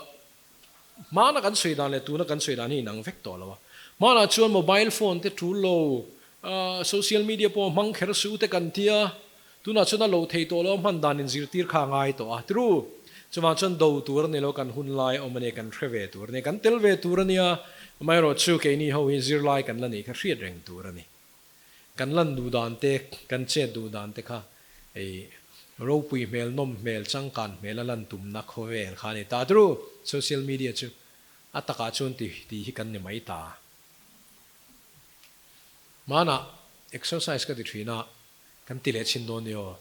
hmana kan sawi dan leh tuna kan sawi dan hi inang vek tawh lo a. Hmanah chuan mobile phone te tul lo, ahh social media pawh hmang kher suh te kan tia, tunah chuan a lo thei tawh lo a hman dan inzirtir kha a ngai tawh a. True, chuvang chuan do tur a ni lo, kan hun lai a awm a nia, kan hre ve tur a nia, kan tel ve tur a nia, amaherawhchu keini ho hi zirlai kan la nih kha hriat reng tur a ni. Kan lan duh dan te, kan chet duh dan te kha hei ropui hmel, nawm hmel, changkan hmel a lan tumna khawvel kha a ni ta turu. Social media chu a takah chuan ti ti hi kan ni mai ta. Hmanah exercise ka ti thin a, kan ti leh chhin dawn nia aw.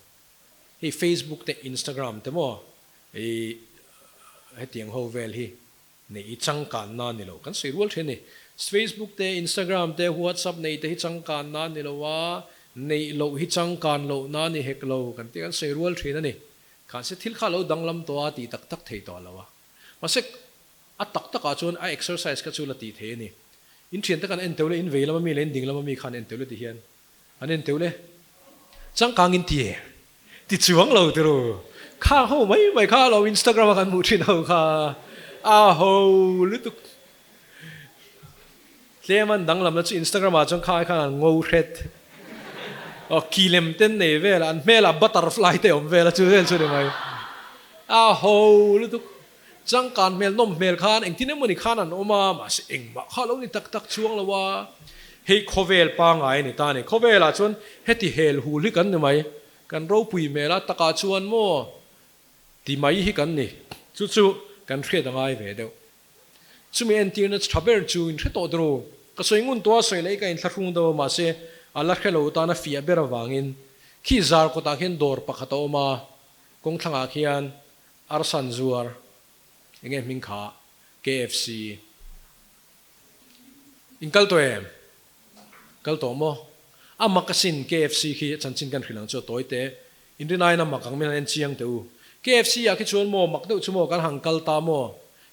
Hei Facebook te Instagram te maw hei hetiang ho vel hi Nei i changkanna a ni lo. Kan sawi rual thin a ni. Facebook te, Instagram te, WhatsApp nei te hi changkanna a ni lo a, neih loh hi changkan lohna a ni hek lo kan tih kan sawi rual thin a ni. Khanse thil kha a lo danglam tawh a, tih tak tak thei tawh lo a. Mahse, a tak takah chuan a exercise kha chu la tih thei a ni. In thiante khan en teuh le, in vei lama mi leh in ding lama mi khan en teuh le ti hian an en teuh le. Changkang in ti e. Ti chuang lo tiraw? Kha ho mai mai kha lo Instagram a kan hmuh thin ho kha a ho lutuk. Tlem an danglam na chu Instagram ah chuan kha ai khan an ngo hret. Aw ki lem ten nei vel a, an hmel ah butterfly te awm vel a chu vel chu ni mai. A ho lutuk. Changkan hmel nawm hmel khan engtin emawni khan an awm a, mahse engmah kha lo ni tak tak chuang lo a, hei khawvel pangngai a ni ta a ni. Khawvelah chuan heti hel hul hi kan ni mai, kan ropui hmel a takah chuan maw ti mai hi kan ni, chu chu kan hriat a ngai ve deuh. Chumi entirna tha ber chu in hre tawh dawr u, ka sawi ngun tawh a, sawi leh ka inthlahrung deuh a, mahse a la hre lo tana fiah ber avangin khi zar kawtah khian dawr pakhat a awm a, kawngthlangah khian Arsan zuar enge hming kha KFC in kal tawh em? Kal tawh maw? A mak asin KFC khi chanchin kan hrilh ang chu a tawi te in rin aiin a mak ang min han en chiang teh u. KFC ah khi chuan maw mak deuh chu maw kan han kal ta maw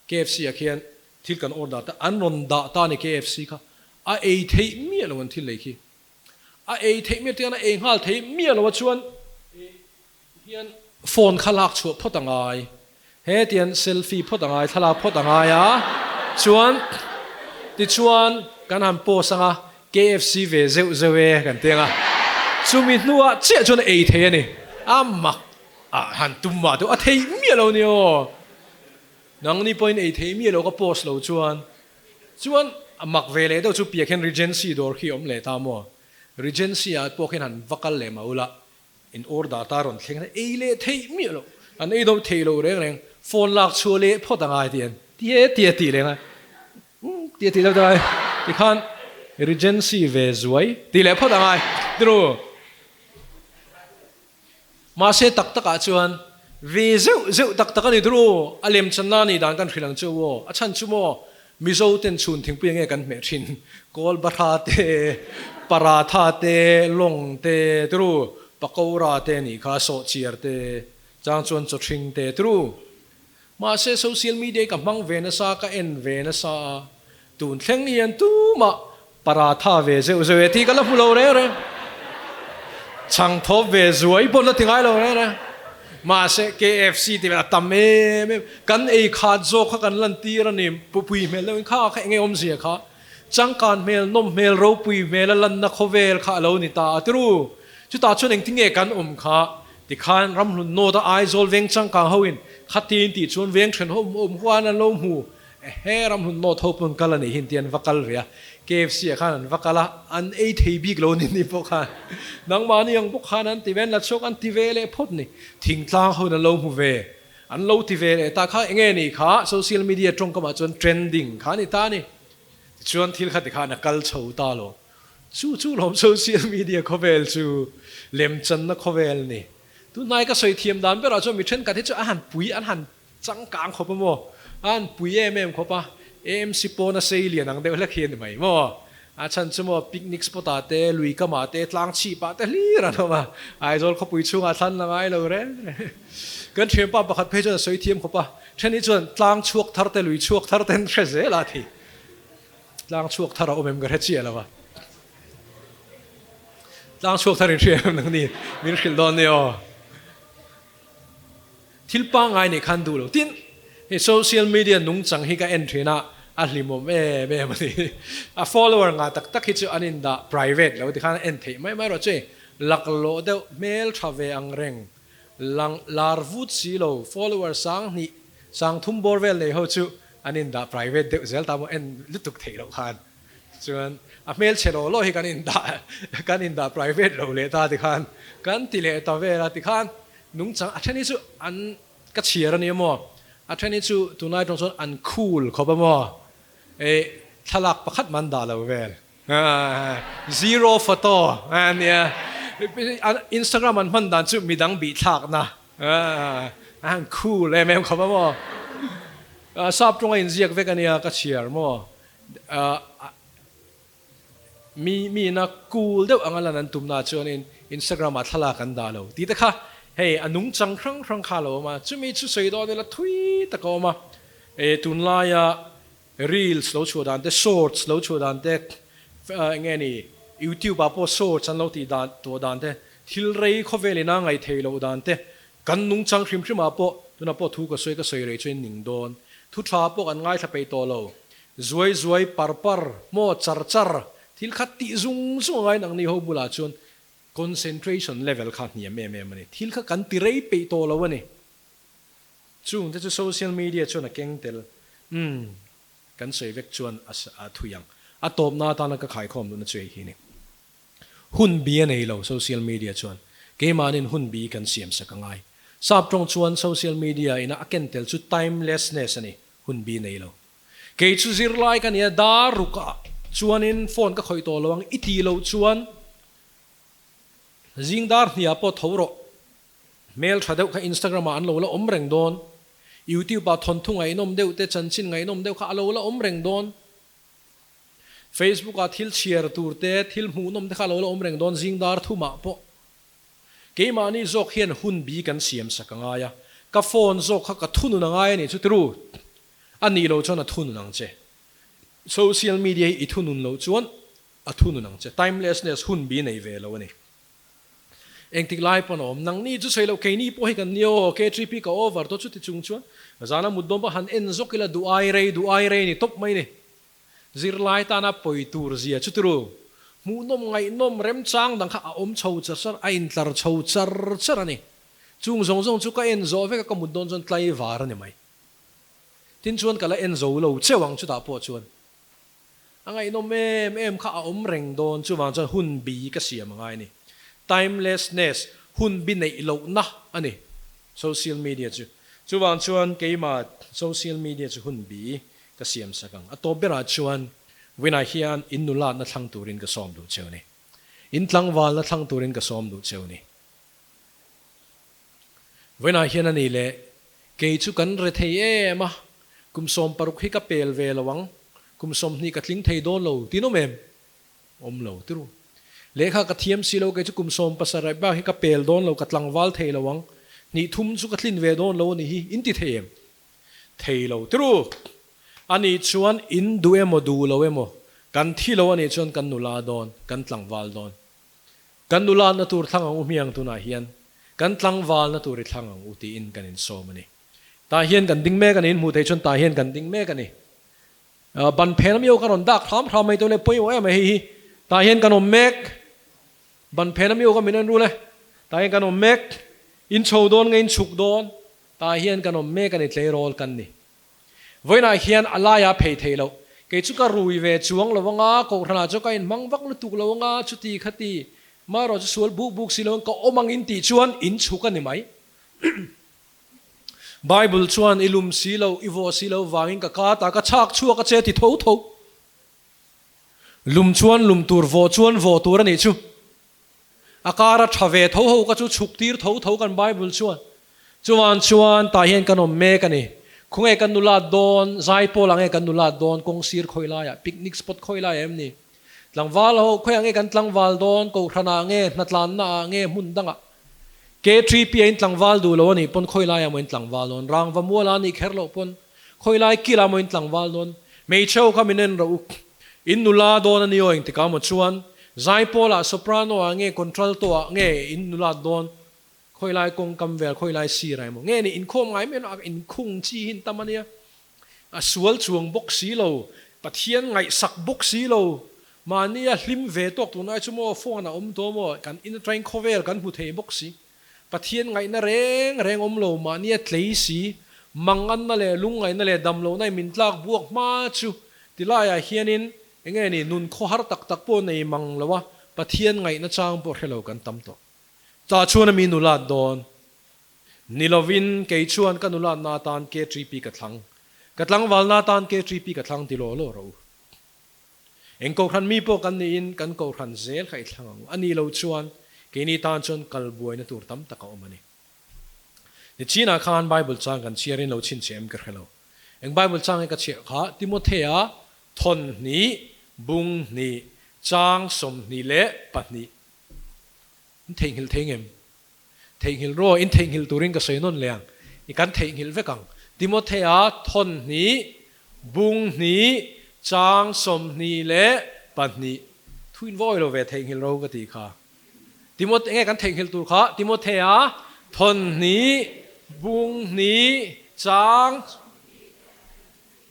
KFC ah khian thil kan order ta an rawn dah ta ni KFC kha a ei theih miah lo an thil lei khi a ei theih miah tiang a ei nghal theih miah lo a chuan Hian phone kha lak chhuah phawt a ngai. He tian selfie phawt a ngai, thlalak phawt a ngai a. Chuan tichuan kan han post ang a, KFC ve zeuh zeuh e kan ti ang a. Chumi hnuah chiah chuan a ei thei a ni. A mak a han tum mah deuh a thei miah lo ni aw. Nangni pawhin ei thei miah lo ka post lo chuan. Chuan a mak ve leh deuh chu piah khian Regency dawr khi a awm leh ta maw. Regency ah pawh khian han va kal leh mah ula. In order ta rawn thleng na ei leh theih miah loh, an ei deuh theih loh reng reng, phone lak chhuah leh phawt a ngai tih an ti e ti a tih leh ngai, umm ti a tih deuh deuh ai tikhan Regency ve zuai tih leh phawt a ngai tiraw. Mahse tak tak ah chuan ve zeuh zeuh tak tak a ni tiraw, a lem channa a nih dan kan hrilh ang chu aw, a chhan chu maw Mizo ten chhun thingpui enge kan hmeh thin? Kawl bahra te, paratha te, lawng te, turu, pakora te nih kha, sawhchiar te, chang chuan chawthring te, turu. Mahse social media hi ka hmang ve nasa, ka en ve nasa a, tun thleng hian tumah paratha ve zeuh zeuh e tih ka la hmu lo reng reng. Chhang thawp ve zuai pawn la ti ngai lo reng reng. Mahse KFC tih vel a tam em em. Kan ei khat zawk kha kan lan tir a ni. Pupui hmel deuhin kha kha enge awmzia kha. Changkan hmel, nawm hmel, ropui hmel a lanna khawvel kha a lo ni ta a tiru. Chutah chuan engtinge kan awm kha tikhan ramhlun nawt a Aizawl veng changkang hoin khatin tih chuan veng thenawm awm huan an lo hmu. Ehe, ramhlun nawt ho pawn kal a nih hin tih an va kal ve a, KFC ah khan an va kal a, an ei thei bik lo ni ni pawh khan nangmahni ang bawk khan an ti ve, an la chhuak an ti ve leh phawt ni, thingtlang ho in an lo hmu ve, an lo ti ve leh ta kha enge nih kha social media tawngkamah chuan trending kha a ni ta a ni, tichuan thil kha tikhan a kal chho ta lo. Chu chu lawm social media khawvel chu lemchanna khawvel ni. Tunlai ka sawi thiam dan berah chuan mi thenkhat hi chu a han pui an han changkang khawp a maw? A han pui em em khawp a, AMC pawn a sei lian ang deuh hlek hi a ni mai maw? A chhan chu maw picnic spot ah te, lui kamah te, tlang chhip ah te hlir an awm a, Aizawl khawpui chhungah thlan la ngai lo reng reng. Kan thianpa pakhat phei chuan a sawi thiam khawp a, then hi chuan tlang chhuak thar te, lui chhuak thar te an hre zel a ti. Tlang chhuak thar a awm em ka hre chiah lo a. Tlang chhuak thar in hria em nang ni min hrilh dawn nia aw. Thil pangngai nih khan duh lo. Tin, hei social media nungchang hi ka en thin a, a hlimawm em em a ni. A follower ngah tak tak hi chu an indah private lo tikhan en theih mai mai erawh chu hei laklawh deuh hmel tha ve ang reng lang lar vut si lo follower sang hnih sang thum bawr vel nei ho chu an indah private deuh zel ta maw en lutuk theih loh khan. Chuan a hmelchhe lo lo hi kan indah kan indah private lo leh ta tikhan kan ti leh ta vel a tikhan nungchang a then hi chu an ka chhiar a nia maw a then hi chu tunlai tawng chuan an cool khawp a maw eh thlalak pakhat man dah lo vel zero photo a nia Instagram an hman dan chu midang bih thlakna an cool em em khawp a maw sap tawnga inziak vek a nia ka chhiar maw. Mi miina cool deuh anga lan an tumna chuanin Instagram ah thlalak an dah lo tih te kha hei a nungchang hrang hrang kha a lo awm a, chumi chu sawi dawn ila thui tak a awm a, e tunlaia reels lo chhuah dan te, shorts lo chhuah dan te, eng nge ni YouTube ah pawh shorts an lo tih dan tuah dan te, thil rei khawvel ina ngaihtheih loh dan te, kan nungchang hrim hrim ah pawh tunah pawh thu ka sawi ka sawi rei chuan ning dawn, thu tha pawh kan ngaithla peih tawh lo. Zuai zuai par par, maw char char, thil kha tih zung zung a ngai nang ni ho bulah chuan concentration level kha hniam em em a ni. Thil kha kan ti rei peih tawh lo a ni. Chung te chu social media chuan a keng tel. Umm, kan sawi vek chuan a thui ang. A tawpna atana ka khaikhawm duhna chu hei hi a ni. Hun bi a nei lo social media chuan. Keimahnin hun bi kan siam sak a ngai. Sap tawng chuan social media ina a ken tel chu timelessness a ni, hun bi nei lo. Kei chu zirlai ka nia dar ruk ah chuanin phone ka khawih tawh lo ang i tih loh chuan zing dar hniah pawh tho rawh. Hmel tha deuh kha Instagram ah an lo la awm reng dawn. YouTube ah thawnthu ngaihnawm deuh te chanchin ngaihnawm deuh kha a lo la awm reng dawn. Facebook ah thil chhiar tur te thil hmuhnawm te kha a lo la awm reng dawn zing dar thumah pawh. Keimahni zawk hian hun bi kan siam sak a ngai a, ka phone zawk kha ka thunun a ngai a nih chu tiru. A nih loh chuan a thunun ang che. Social media hi i thunun loh chuan a thunun ang che. Timelessness hun bi nei ve lo a ni. Engtik lai pawn a awm. Nangni chu sawi loh keini pawh hi kan nia aw, K3P ka over tawh chuti chung chuan zana mut dawn pawh han en zawk ila duh ai rei duh ai rei ni tawp mai ni. Zirlai tana pawi tur zia chu tiru. Hmuhnawm ngaihnawm remchang dang kha a awm chho char char, a intlar chho char char a ni. Chung zawng zawng chu ka en zawh vek a ka mut dawn chuan tlaivar a ni mai. Tin chuan ka la en zo lo cheu ang chutah pawh chuan a ngaihnawm em em kha a awm reng dawn chuvang chuan hun bi ka siam a ngai a ni. Timelessness, hun bi neih lohna a ni social media chu. Chuvang chuan keimah social media chu hun bi ka siam sak ang. A tawp berah chuan Winah hian in nulatna thlang turin ka sawm duh cheu ni. In tlangvalna thlang turin ka sawm duh cheu ni. Vawiinah hian a ni le, kei chu kan re thei em a, kum 16 hi ka pel ve lo ang, kum 20 ka tling thei dawn lo, tin awm em? Awm lo tiru. Lehkha ka thiam si lo, kei chu kum 17 bak hi ka pel dawn lo, ka tlangval thei lo ang, hnih thum chu ka tlin ve dawn lo a ni hi, in ti thei em? Thei lo tiru. A nih chuan in duh emaw duh lo emaw, kan thi lo a nih chuan kan nula dawn, kan tlangval dawn. Kan nulatna tur thlang ang u hmiang tunah hian kan tlangvalna tur i thlang ang u tiin kan insawm a ni. Tah hian kan ding mek a ni, in hmuh theih chuan tah hian kan ding mek a ni. Ban phen ami ho ka rawn dak hram hram mai tawh le, pawimawh em a hei hi. Tah hian kan awm mek, ban phen ami ho ka min en rul e, tah hian kan awm mek, in chho dawn nge in chhuk dawn, tah hian kan awm mek a ni, tleirawl kan ni. Vawiinah hian a laiah phei thei loh. Kei chu ka rui ve chuang lo anga, kohhranah chu ka inhmang vak lutuk lo anga, chuti khati marawh chu sual buk buk si lo ang, ka awm ang in tih chuan in chhuk a ni mai. Bible chuan i lum si lo, i vawh si lo vangin ka kat a, ka chhak chhuak a che ti tho tho. Lum chuan lum tur, vawh chuan vawh tur a nih chu. A kara tha ve tho ho ka chu chhuk tir tho tho kan Bible chuan. Chuvan chuan tah hian kan awm mek a ni. Khawnge kan nulat dawn, zaipawl ah nge kan nulat dawn, kawng sir khawi laiah, picnic spot khawi laiah em ni? Tlangval ho, khawiah nge kan tlangval dawn, kohhran ah nge, hnatlanna ah nge, hmun dangah. K3P a in tlangval duh lo a nih pawn khawi laiah maw in tlangval dawn, rangva mual ah a nih kher loh pawn khawi lai kil ah maw in tlangval dawn. Hmeichhe ho kha min en rawh u. In nula dawn a ni aw engtikah maw chuan zaipawl ah soprano ah nge contralto ah nge in nulat dawn khawi lai kawng kam vel khawi lai sir ah emaw nge ni inkhawm ngai mai a inkhung chi hi in tam a nia a sual chuang bawk si lo Pathian ngaihsak bawk si lo mahni a hlim ve tawk tunlai chu maw phone a awm tawh maw kan in atangin khawvel kan hmu thei bawk si Pathian ngaihna reng reng awm lo, mahni a tlei si, manganna leh lungngaihna leh damlohna in min tlak buak hma chu ti laiah hianin enge ni nun khawhar tak tak pawh nei mang lo a, Pathian ngaihna chang pawh hre lo kan tam tawh. Tah chuan a mi nulat dawn ni lovin kei chuan ka nulatna atan KTP ka thlang, ka tlangvalna atan KTP ka thlang ti law law rawh u. Eng kohhran mi pawh kan niin kan kohhran zel kha i thlang ang u. A nih loh chuan keini tan chuan kal buaina tur tam tak a awm a ni. Nichinah khan Bible chang kan chhiarin lo chhinchhiah em ka hre lo. Eng Bible chang nge ka chhiah kha? Timothea thawn hnih, bung hnih, chang 22. In theihnghilh thei ngem? Theihnghilh rawh, in theihnghilh turin ka sawi nawn leh ang. I kan theihnghilh vek ang. Timothea thawn hnih, bung hnih, chang 22. Thu in vawi lo ve theihnghilh ro ka tih kha. Timoth enge kan theihnghilh tur kha? Timothea thawn hnih, bung hnih, chang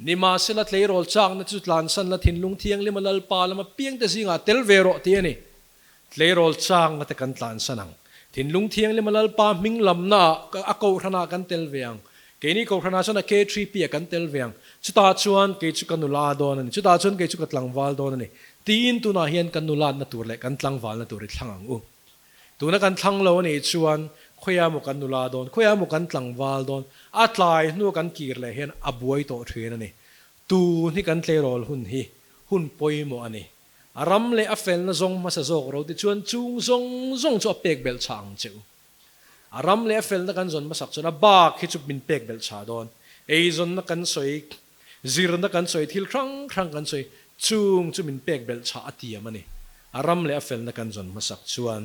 Nimahsela tleirawl chakna chu tlansan la thinlung thianglima Lalpa lama piangte zingah tel ve rawh tih a ni. Tleirawl changna te kan tlansan ang. Thinlung thianglima Lalpa hming lamna ah a kohhranah kan tel ve ang. Keini kohhranah chuan a K3P ah kan tel ve ang. Chutah chuan kei chu ka nula dawn a ni. Chutah chuan kei chu ka tlangval dawn a ni. Tiin tunah hian kan nulatna tur leh kan tlangvalna tur i thlang ang u. Tuna kan thlang lo a nih chuan khawiah maw kan nula dawn, khawiah maw kan tlangval dawn, a tlai hnua kan kir leh hian a buai tawh thin a ni. Tun hi kan tleirawl hun hi hun pawimawh a ni. A ram leh a felna zawng hmasa zawk ro ti chuan chung zawng zawng chu a pek belh chha ang che u. A ram leh a felna kan zawn hmasak chuan a bak hi chu min pek belh chha dawn. Eizawnna kan sawi, zirna kan sawi, thil hrang hrang kan sawi, chung chu min pek belh chha a tiam a ni. A ram leh a felna kan zawn hmasak chuan.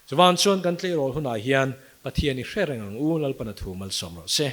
Chuvan chuan kan tleirawl hunah hian Pathian i hre reng ang u, Lalpana thu malsawm rawh se.